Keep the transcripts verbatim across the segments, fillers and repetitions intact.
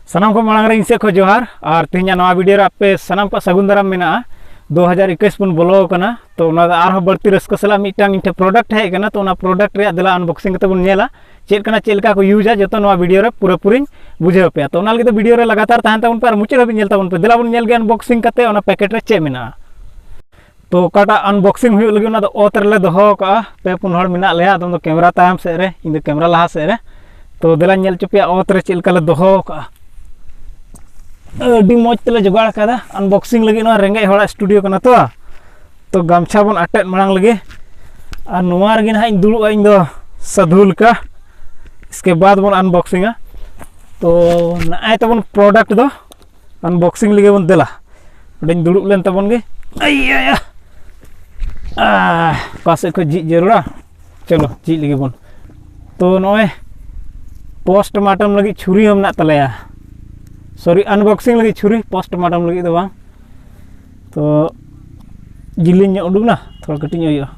ᱥᱟᱱᱟᱢ ᱠᱚ ᱢᱟᱲᱟᱝ ᱨᱮ ᱤᱧ ᱥᱮᱫ ᱠᱷᱚᱱ ᱡᱚᱦᱟᱨ᱾ ᱟᱨ ᱛᱮᱦᱮᱧᱟᱜ ᱱᱚᱣᱟ ᱵᱷᱤᱰᱤᱭᱳ ᱨᱮ ᱟᱯᱮ ᱥᱟᱱᱟᱢ ᱠᱚᱣᱟᱜ ᱥᱟᱹᱜᱩᱱ ᱫᱟᱨᱟᱢ ᱢᱮᱱᱟᱜᱼᱟ᱾ ᱫᱩ ᱦᱟᱡᱟᱨ ᱮᱠᱩᱥ ᱵᱚᱱ ᱵᱚᱞᱚ ᱟᱠᱟᱱᱟ, ᱛᱚ ᱚᱱᱟ ᱫᱚ ᱟᱨᱦᱚᱸ ᱵᱟᱹᱲᱛᱤ ᱨᱟᱹᱥᱠᱟᱹ ᱥᱟᱞᱟᱜ ᱢᱤᱫᱴᱟᱝ ᱤᱧ ᱴᱷᱮᱱ ᱯᱨᱚᱰᱟᱠᱴ ᱦᱮᱡ ᱟᱠᱟᱱᱟ, ᱛᱚ ᱚᱱᱟ ᱯᱨᱚᱰᱟᱠᱴ ᱨᱮᱭᱟᱜ ᱫᱮᱞᱟ ᱟᱱᱵᱚᱠᱥᱤᱝ ᱠᱟᱛᱮ ᱵᱚᱱ ᱧᱮᱞᱟ, ᱪᱮᱫ ᱠᱟᱱᱟ, ᱪᱮᱫ ᱞᱮᱠᱟ ᱠᱚ ᱤᱭᱩᱡᱟ, ᱡᱚᱛᱚ ᱱᱚᱣᱟ ᱵᱷᱤᱰᱤᱭᱳ ᱨᱮ ᱯᱩᱨᱟᱹᱯᱩᱨᱤᱧ ᱵᱩᱡᱷᱟᱹᱣ ᱟᱯᱮᱭᱟ᱾ ᱛᱚ ᱚᱱᱟ ᱞᱟᱹᱜᱤᱫ ᱛᱮ ᱵᱷᱤᱰᱤᱭᱳ ᱨᱮ ᱞᱟᱜᱟᱛᱟᱨ ᱛᱟᱦᱮᱱ ᱛᱟᱵᱚᱱ ᱯᱮ ᱟᱨ ᱢᱩᱪᱟᱹᱫ ᱦᱟᱹᱵᱤᱡ ᱧᱮᱞ ᱛᱟᱵᱚᱱ ᱯᱮ᱾ ᱫᱮᱞᱟ ᱵᱚᱱ ᱧᱮᱞ ᱜᱮᱭᱟ ᱟᱱᱵᱚᱠᱥᱤᱝ ᱠᱟᱛᱮ ᱚᱱᱟ ᱯᱮᱠᱮᱴ ᱨᱮ ᱪᱮᱫ ᱢᱮᱱᱟᱜᱼᱟ᱾ ᱛᱚ ᱚᱠᱟᱴᱟᱜ ᱟᱱᱵᱚᱠᱥᱤᱝ ᱦᱩᱭᱩᱜ ᱞᱟᱹᱜᱤᱫ, ᱚᱱᱟ ᱫᱚ ᱚᱛ ᱨᱮᱞᱮ ᱫᱚᱦᱚ ᱠᱟᱜᱼᱟ᱾ ᱯᱮ ᱯᱩᱱ ᱦᱚᱲ ᱢᱮᱱᱟᱜ ᱞᱮᱭᱟ, ᱟᱫᱚᱢ ᱫᱚ ᱠᱮᱢᱮᱨᱟ ᱛᱟᱭᱚᱢ ᱥᱮᱫ ᱨᱮ, ᱤᱧ ᱫᱚ ᱠᱮᱢᱮᱨᱟ ᱞᱟᱦᱟ ᱥᱮᱫ ᱨᱮ᱾ ᱛᱚ ᱫᱮᱞᱟᱧ ᱧᱮᱞ ᱦᱚᱪᱚ ᱯᱮᱭᱟ ᱚᱛ ᱨᱮ ᱪᱮᱫ ᱞᱮᱠᱟ ᱞᱮ ᱫᱚᱦᱚ ᱠᱟᱜᱼᱟ᱾ ᱟᱹᱰᱤ ᱢᱚᱡᱽ ᱛᱮᱞᱮ ᱡᱚᱜᱟᱲ ᱠᱟᱫᱟ ᱟᱱᱵᱚᱠᱥᱤᱝ ᱞᱟᱹᱜᱤᱫ᱾ ᱱᱚᱣᱟ ᱨᱮᱸᱜᱮᱡ ᱦᱚᱲᱟᱜ ᱥᱴᱩᱰᱤᱭᱳ ᱠᱟᱱᱟ ᱛᱚ᱾ ᱛᱚ ᱜᱟᱢᱪᱷᱟ ᱵᱚᱱ ᱟᱴᱮᱫ ᱢᱟᱲᱟᱝ ᱞᱮᱜᱮ, ᱟᱨ ᱱᱚᱣᱟ ᱨᱮᱜᱮ ᱱᱟᱦᱟᱜ ᱤᱧ ᱫᱩᱲᱩᱵᱼᱟ, ᱤᱧ ᱫᱚ ᱥᱟᱹᱫᱷᱩ ᱞᱮᱠᱟ᱾ ᱤᱥᱠᱮ ᱵᱟᱫ ᱵᱚᱱ ᱟᱱᱵᱚᱠᱥᱤᱝᱟ᱾ ᱛᱚ ᱱᱚᱜᱼᱚᱭ ᱛᱟᱵᱚᱱ ᱯᱨᱚᱰᱟᱠᱴ ᱫᱚ ᱟᱱᱵᱚᱠᱥᱤᱝ ᱞᱟᱹᱜᱤᱫ ᱵᱚᱱ ᱫᱮᱞᱟ᱾ ᱚᱸᱰᱮᱧ ᱫᱩᱲᱩᱵ ᱞᱮᱱ ᱛᱟᱵᱚᱱ ᱜᱮ᱾ ᱟᱭ, ᱟᱭ, ᱟᱭ᱾ ᱟᱦ, ᱚᱠᱟ ᱥᱮᱫ ᱠᱷᱚᱱ ᱡᱷᱤᱡ ᱡᱟᱹᱨᱩᱲᱟ? ᱪᱚᱞᱚ, ᱡᱷᱤᱡ ᱞᱮᱜᱮ ᱵᱚᱱ᱾ ᱛᱚ ᱱᱚᱜᱼᱚᱭ ᱯᱳᱥᱴᱢᱟᱨᱴᱚᱢ ᱞᱟᱹᱜᱤᱫ ᱪᱷᱩᱨᱤ ᱦᱚᱸ ᱢᱮᱱᱟᱜ ᱛᱟᱞᱮᱭᱟ᱾ ᱥᱚᱨᱤ, ᱟᱱᱵᱚᱠᱥᱤᱝ ᱞᱟᱹᱜᱤᱫ ᱪᱷᱩᱨᱤ, ᱯᱳᱥᱴᱢᱟᱨᱴᱚᱢ ᱞᱟᱹᱜᱤᱫ ᱫᱚ ᱵᱟᱝ᱾ ᱛᱚ ᱡᱤᱞᱤᱧ ᱧᱚᱜ ᱩᱰᱩᱠ ᱱᱟ, ᱛᱷᱚᱲᱟ ᱠᱟᱹᱴᱤᱡ ᱧᱚᱜ ᱦᱩᱭᱩᱜᱼᱟ᱾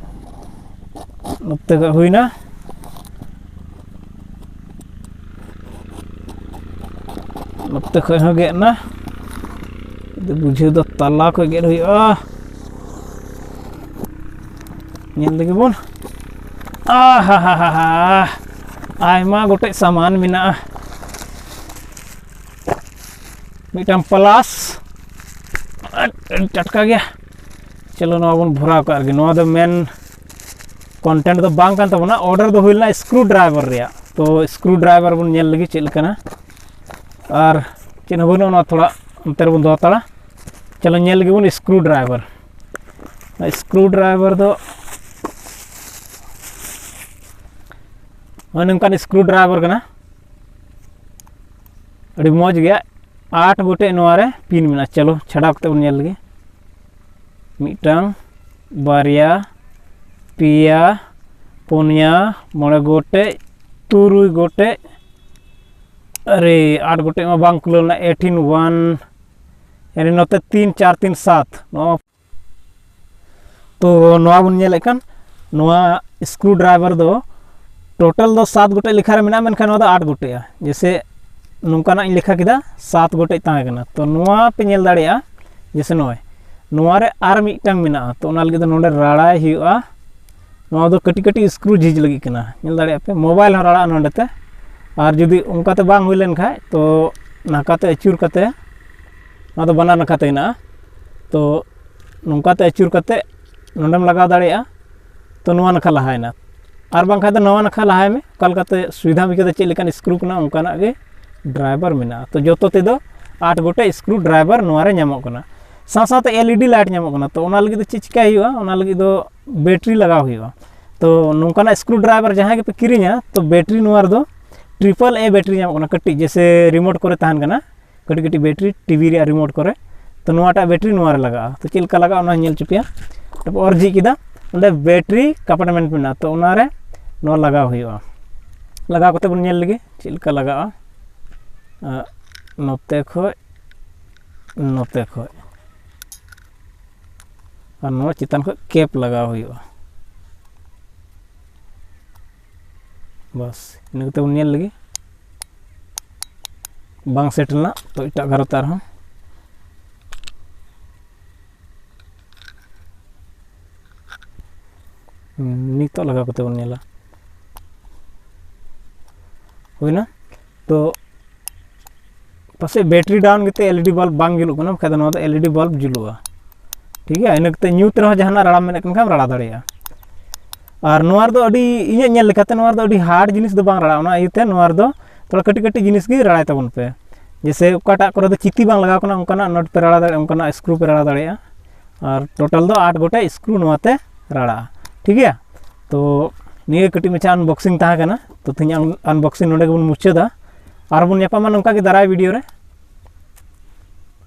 ᱱᱚᱛᱮ ᱠᱷᱚᱡ ᱦᱩᱭᱱᱟ, ᱱᱚᱛᱮ ᱠᱷᱚᱡ ᱦᱚᱸ ᱜᱮᱫ ᱱᱟ᱾ ᱵᱩᱡᱷᱟᱹᱣ ᱫᱚ ᱛᱟᱞᱟ ᱠᱷᱚᱡ ᱜᱮᱫ ᱦᱩᱭᱩᱜᱼᱟ᱾ ᱧᱮᱞ ᱞᱮᱜᱮ ᱵᱚᱱ᱾ ᱟᱦᱟᱦᱟᱦᱟ, ᱟᱭᱢᱟ ᱜᱚᱴᱮᱡ ᱥᱟᱢᱟᱱ ᱢᱮᱱᱟᱜᱼᱟ᱾ ᱢᱤᱫᱴᱟᱝ ᱯᱞᱟᱥ, ᱟᱹᱰᱤ ᱴᱟᱴᱠᱟ ᱜᱮᱭᱟ᱾ ᱪᱚᱞᱚ, ᱱᱚᱣᱟ ᱵᱚᱱ ᱵᱷᱚᱨᱟᱣ ᱠᱟᱜ ᱨᱮᱜᱮ᱾ ᱱᱚᱣᱟ ᱫᱚ ᱢᱮᱱ ᱠᱚᱱᱴᱮᱱᱴ ᱫᱚ ᱵᱟᱝ ᱠᱟᱱ ᱛᱟᱵᱚᱱᱟ, ᱚᱨᱰᱟᱨ ᱫᱚ ᱦᱩᱭ ᱞᱮᱱᱟ ᱥᱠᱨᱩ ᱰᱨᱟᱭᱵᱷᱟᱨ ᱨᱮᱭᱟᱜ᱾ ᱛᱚ ᱥᱠᱨᱩ ᱰᱨᱟᱭᱵᱷᱟᱨ ᱵᱚᱱ ᱧᱮᱞ ᱞᱮᱜᱮ ᱪᱮᱫ ᱞᱮᱠᱟᱱᱟ, ᱟᱨ ᱪᱮᱫ ᱦᱚᱸ ᱵᱟᱹᱱᱩᱜᱼᱟ, ᱱᱚᱣᱟ ᱛᱷᱚᱲᱟ ᱚᱱᱛᱮ ᱨᱮᱵᱚᱱ ᱫᱚᱦᱚ ᱦᱟᱛᱟᱲᱟ᱾ ᱪᱚᱞᱚ, ᱧᱮᱞ ᱞᱮᱜᱮ ᱵᱚᱱ ᱥᱠᱨᱩ ᱰᱨᱟᱭᱵᱷᱟᱨ᱾ ᱥᱠᱨᱩ ᱰᱨᱟᱭᱵᱷᱟᱨ ᱫᱚ ᱱᱚᱜᱼᱚᱭ ᱱᱚᱝᱠᱟᱱ ᱥᱠᱨᱩ ᱰᱨᱟᱭᱵᱷᱟᱨ ᱠᱟᱱᱟ, ᱟᱹᱰᱤ ᱢᱚᱡᱽ ᱜᱮᱭᱟ᱾ ᱟᱴ ᱜᱚᱴᱮᱡ ᱱᱚᱣᱟ ᱨᱮ ᱯᱤᱱ ᱢᱮᱱᱟᱜᱼᱟ᱾ ᱪᱚᱞᱚ, ᱪᱷᱟᱰᱟᱣ ᱠᱟᱛᱮ ᱵᱚᱱ ᱧᱮᱞ ᱞᱮᱜᱮ᱾ ᱢᱤᱫᱴᱟᱝ, ᱵᱟᱨᱭᱟ, ᱯᱮᱭᱟ, ᱯᱩᱱᱭᱟ, ᱢᱚᱬᱮ ᱜᱚᱴᱮᱡ, ᱛᱩᱨᱩᱭ ᱜᱚᱴᱮᱡ, ᱟᱨᱮ, ᱟᱴ ᱜᱚᱴᱮᱡ ᱢᱟ ᱵᱟᱝ ᱠᱷᱩᱞᱟᱹᱣ ᱞᱮᱱᱟ᱾ ᱮᱭᱤᱴ ᱤᱱ ᱚᱣᱟᱱ, ᱭᱟᱱᱤ ᱱᱚᱛᱮ ᱛᱤᱱ, ᱪᱟᱨ, ᱛᱤᱱ, ᱥᱟᱛ᱾ ᱱᱚᱣᱟ ᱛᱚ ᱱᱚᱣᱟ ᱵᱚᱱ ᱧᱮᱞᱮᱫ ᱠᱟᱱ, ᱱᱚᱣᱟ ᱥᱠᱨᱩ ᱰᱨᱟᱭᱵᱷᱟᱨ ᱫᱚ ᱴᱳᱴᱟᱞ ᱫᱚ ᱥᱟᱛ ᱜᱚᱴᱮᱡ ᱞᱮᱠᱷᱟ ᱨᱮ ᱢᱮᱱᱟᱜᱼᱟ, ᱢᱮᱱᱠᱷᱟᱱ ᱱᱚᱣᱟ ᱫᱚ ᱟᱴ ᱜᱚᱴᱮᱡᱼᱟ᱾ ᱡᱮᱭᱥᱮ ᱱᱚᱝᱠᱟᱱᱟᱜ ᱤᱧ ᱞᱮᱠᱷᱟ ᱠᱮᱫᱟ, ᱥᱟᱛ ᱜᱚᱴᱮᱡ ᱛᱟᱦᱮᱸ ᱠᱟᱱᱟ᱾ ᱛᱚ ᱱᱚᱣᱟ ᱯᱮ ᱧᱮᱞ ᱫᱟᱲᱮᱭᱟᱜᱼᱟ, ᱡᱮᱭᱥᱮ ᱱᱚᱜᱼᱚᱭ ᱱᱚᱣᱟ ᱨᱮ ᱟᱨ ᱢᱤᱫᱴᱟᱝ ᱢᱮᱱᱟᱜᱼᱟ᱾ ᱛᱚ ᱚᱱᱟ ᱞᱟᱹᱜᱤᱫ ᱫᱚ ᱱᱚᱰᱮ ᱨᱟᱲᱟᱭ ᱦᱩᱭᱩᱜᱼᱟ᱾ ᱱᱚᱣᱟ ᱫᱚ ᱠᱟᱹᱴᱤᱡ ᱠᱟᱹᱴᱤᱡ ᱥᱠᱨᱩ ᱡᱷᱤᱡ ᱞᱟᱹᱜᱤᱫ ᱠᱟᱱᱟ, ᱧᱮᱞ ᱫᱟᱲᱮᱭᱟᱜ ᱯᱮ, ᱢᱳᱵᱟᱭᱤᱞ ᱦᱚᱸ ᱨᱟᱲᱟᱜᱼᱟ ᱱᱚᱰᱮ ᱛᱮ᱾ ᱟᱨ ᱡᱩᱫᱤ ᱚᱱᱠᱟᱛᱮ ᱵᱟᱝ ᱦᱩᱭ ᱞᱮᱱ ᱠᱷᱟᱡ, ᱛᱚ ᱱᱟᱠᱟᱛᱮ ᱟᱹᱪᱩᱨ ᱠᱟᱛᱮ, ᱱᱚᱣᱟ ᱫᱚ ᱵᱟᱱᱟᱨ ᱱᱟᱠᱷᱟᱛᱮ ᱦᱮᱱᱟᱜᱼᱟ, ᱛᱚ ᱱᱚᱝᱠᱟᱛᱮ ᱟᱹᱪᱩᱨ ᱠᱟᱛᱮ ᱱᱚᱰᱮᱢ ᱞᱟᱜᱟᱣ ᱫᱟᱲᱮᱭᱟᱜᱼᱟ᱾ ᱛᱚ ᱱᱚᱣᱟ ᱱᱟᱠᱷᱟ ᱞᱟᱦᱟᱭᱮᱱᱟ, ᱟᱨ ᱵᱟᱝᱠᱷᱟᱱ ᱫᱚ ᱱᱚᱣᱟ ᱱᱟᱠᱷᱟ ᱞᱟᱦᱟᱭ ᱢᱮ, ᱚᱠᱟ ᱞᱮᱠᱟᱛᱮ ᱥᱩᱵᱤᱫᱷᱟᱢ ᱟᱹᱭᱠᱟᱹᱣ ᱫᱟ, ᱪᱮᱫ ᱞᱮᱠᱟᱱ ᱥᱠᱨᱩ ᱠᱟᱱᱟ ᱚᱱᱠᱟᱱᱟᱜ ᱜᱮ ᱰᱨᱟᱭᱵᱟᱨ ᱢᱮᱱᱟᱜᱼᱟ᱾ ᱛᱚ ᱡᱚᱛᱚ ᱛᱮᱫᱚ ᱟᱴ ᱜᱚᱴᱮᱡ ᱥᱠᱨᱩ ᱰᱨᱟᱭᱵᱟᱨ ᱱᱚᱣᱟ ᱨᱮ ᱧᱟᱢᱚᱜ ᱠᱟᱱᱟ᱾ ᱥᱟᱶ ᱥᱟᱶᱛᱮ ᱮᱞ ᱤ ᱰᱤ ᱞᱟᱭᱤᱴ ᱧᱟᱢᱚᱜ ᱠᱟᱱᱟ᱾ ᱛᱚ ᱚᱱᱟ ᱞᱟᱹᱜᱤᱫ ᱫᱚ ᱪᱮᱫ ᱪᱤᱠᱟᱹᱭ ᱦᱩᱭᱩᱜᱼᱟ? ᱚᱱᱟ ᱞᱟᱹᱜᱤᱫ ᱫᱚ ᱵᱮᱴᱨᱤ ᱞᱟᱜᱟᱣ ᱦᱩᱭᱩᱜᱼᱟ᱾ ᱛᱚ ᱱᱚᱝᱠᱟᱱᱟᱜ ᱥᱠᱨᱩ ᱰᱨᱟᱭᱵᱟᱨ ᱡᱟᱦᱟᱸᱭ ᱜᱮᱯᱮ ᱠᱤᱨᱤᱧᱟ, ᱛᱚ ᱵᱮᱴᱨᱤ ᱱᱚᱣᱟ ᱨᱮᱫᱚ ᱴᱨᱤᱯᱚᱞ ᱮ ᱵᱮᱴᱨᱤ ᱧᱟᱢᱚᱜ ᱠᱟᱱᱟ, ᱠᱟᱹᱴᱤᱡ ᱡᱮᱭᱥᱮ ᱨᱤᱢᱳᱴ ᱠᱚᱨᱮ ᱛᱟᱦᱮᱱ ᱠᱟᱱᱟ, ᱠᱟᱹᱴᱤᱡ ᱠᱟᱹᱴᱤᱡ ᱵᱮᱴᱨᱤ ᱴᱤᱵᱷᱤ ᱨᱮᱭᱟᱜ ᱨᱤᱢᱳᱴ ᱠᱚᱨᱮ᱾ ᱛᱚ ᱱᱚᱣᱟᱴᱟᱜ ᱵᱮᱴᱨᱤ ᱱᱚᱣᱟ ᱨᱮ ᱞᱟᱜᱟᱜᱼᱟ᱾ ᱛᱚ ᱪᱮᱫ ᱞᱮᱠᱟ ᱞᱟᱜᱟᱜᱼᱟ ᱚᱱᱟ ᱧᱮᱞ ᱦᱚᱪᱚ ᱯᱮᱭᱟ᱾ ᱛᱟᱨᱯᱚᱨ ᱚᱨ ᱡᱷᱤᱡ ᱠᱮᱫᱟ, ᱚᱸᱰᱮ ᱵᱮᱴᱨᱤ ᱠᱟᱯᱟᱴᱢᱮᱱᱴ ᱢᱮᱱᱟᱜᱼᱟ, ᱛᱚ ᱚᱱᱟᱨᱮ ᱱᱚᱣᱟ ᱞᱟᱜᱟᱣ ᱦᱩᱭᱩᱜᱼᱟ᱾ ᱞᱟᱜᱟᱣ ᱠᱟᱛᱮ ᱵᱚᱱ ᱧᱮᱞ ᱞᱮᱜᱮ ᱪᱮᱫ ᱞᱮᱠᱟ ᱞᱟᱜᱟᱜᱼᱟ᱾ ᱟᱜ, ᱱᱚᱛᱮ ᱠᱷᱚᱡ, ᱱᱚᱛᱮ ᱠᱷᱚᱡ, ᱟᱨ ᱱᱚᱣᱟ ᱪᱮᱛᱟᱱ ᱠᱷᱚᱡ ᱠᱮᱯ ᱞᱟᱜᱟᱣ ᱦᱩᱭᱩᱜᱼᱟ᱾ ᱵᱟᱥ, ᱤᱱᱟᱹ ᱠᱟᱛᱮ ᱵᱚᱱ ᱧᱮᱞ ᱞᱮᱜᱮ᱾ ᱵᱟᱝ ᱥᱮᱴ ᱞᱮᱱᱟ, ᱛᱚ ᱮᱴᱟᱜ ᱜᱷᱟᱨᱚ ᱛᱮ ᱟᱨᱦᱚᱸ ᱱᱤᱛᱚᱜ ᱞᱟᱜᱟᱣ ᱠᱟᱛᱮ ᱵᱚᱱ ᱧᱮᱞᱟ᱾ ᱦᱩᱭᱱᱟ᱾ ᱛᱚ ᱯᱟᱥᱮᱡ ᱵᱮᱴᱨᱤ ᱰᱟᱣᱩᱱ ᱜᱮᱛᱮ ᱮᱞ ᱤ ᱰᱤ ᱵᱟᱞᱵ ᱵᱟᱝ ᱡᱩᱞᱩᱜ ᱠᱟᱱᱟ, ᱵᱟᱠᱷᱟᱡ ᱫᱚ ᱱᱚᱣᱟ ᱫᱚ ᱮᱞ ᱤ ᱰᱤ ᱵᱟᱞᱵ ᱡᱩᱞᱩᱜᱼᱟ᱾ ᱴᱷᱤᱠ ᱜᱮᱭᱟ, ᱤᱱᱟᱹ ᱠᱟᱛᱮ ᱧᱩᱛ ᱨᱮᱦᱚᱸ ᱡᱟᱦᱟᱱᱟᱜ ᱨᱟᱲᱟ ᱢᱮᱱᱮᱫ ᱠᱟᱱ ᱠᱷᱟᱱ ᱨᱟᱲᱟ ᱫᱟᱲᱮᱭᱟᱜᱼᱟ᱾ ᱟᱨ ᱱᱚᱣᱟ ᱨᱮᱫᱚ ᱟᱹᱰᱤ, ᱤᱧᱟᱹᱜ ᱧᱮᱞ ᱞᱮᱠᱟᱛᱮ ᱱᱚᱣᱟ ᱨᱮᱫᱚ ᱟᱹᱰᱤ ᱦᱟᱨᱰ ᱡᱤᱱᱤᱥ ᱫᱚ ᱵᱟᱝ ᱨᱟᱲᱟᱜᱼᱟ, ᱚᱱᱟ ᱤᱭᱟᱹᱛᱮ ᱱᱚᱣᱟ ᱨᱮᱫᱚ ᱛᱷᱚᱲᱟ ᱠᱟᱹᱴᱤᱡ ᱠᱟᱹᱴᱤᱡ ᱡᱤᱱᱤᱥ ᱜᱮ ᱨᱟᱲᱟᱭ ᱛᱟᱵᱚᱱ ᱯᱮ᱾ ᱡᱮᱭᱥᱮ ᱚᱠᱟᱴᱟᱜ ᱠᱚᱨᱮ ᱫᱚ ᱪᱤᱛᱤ ᱵᱟᱝ ᱞᱟᱜᱟᱣ ᱠᱟᱱᱟ, ᱚᱱᱠᱟᱱᱟᱜ ᱱᱚᱴ ᱯᱮ ᱨᱟᱲᱟ ᱫᱟᱲᱮᱭᱟᱜᱼᱟ, ᱚᱱᱠᱟᱱᱟᱜ ᱥᱠᱨᱩ ᱯᱮ ᱨᱟᱲᱟ ᱫᱟᱲᱮᱭᱟᱜᱼᱟ᱾ ᱟᱨ ᱴᱳᱴᱟᱞ ᱫᱚ ᱟᱴ ᱜᱚᱴᱮᱡ ᱥᱠᱨᱩ ᱱᱚᱣᱟ ᱛᱮ ᱨᱟᱲᱟᱜᱼᱟ᱾ ᱴᱷᱤᱠ ᱜᱮᱭᱟ, ᱛᱚ ᱱᱤᱭᱟᱹ ᱠᱟᱹᱴᱤᱡ ᱢᱟᱪᱷᱟ ᱟᱱᱵᱚᱠᱥᱤᱝ ᱛᱟᱦᱮᱸ ᱠᱟᱱᱟ᱾ ᱛᱚ ᱛᱮᱦᱮᱧᱟᱜ ᱟᱱᱵᱚᱠᱥᱤᱝ ᱱᱚᱰᱮ ᱜᱮᱵᱚᱱ ᱢᱩᱪᱟᱹᱫᱟ᱾ ᱟᱨᱵᱚᱱ ᱧᱟᱯᱟᱢᱟ ᱱᱚᱝᱠᱟ ᱜᱮ ᱫᱟᱨᱟᱭ ᱵᱷᱤᱰᱤᱭᱳ ᱨᱮ᱾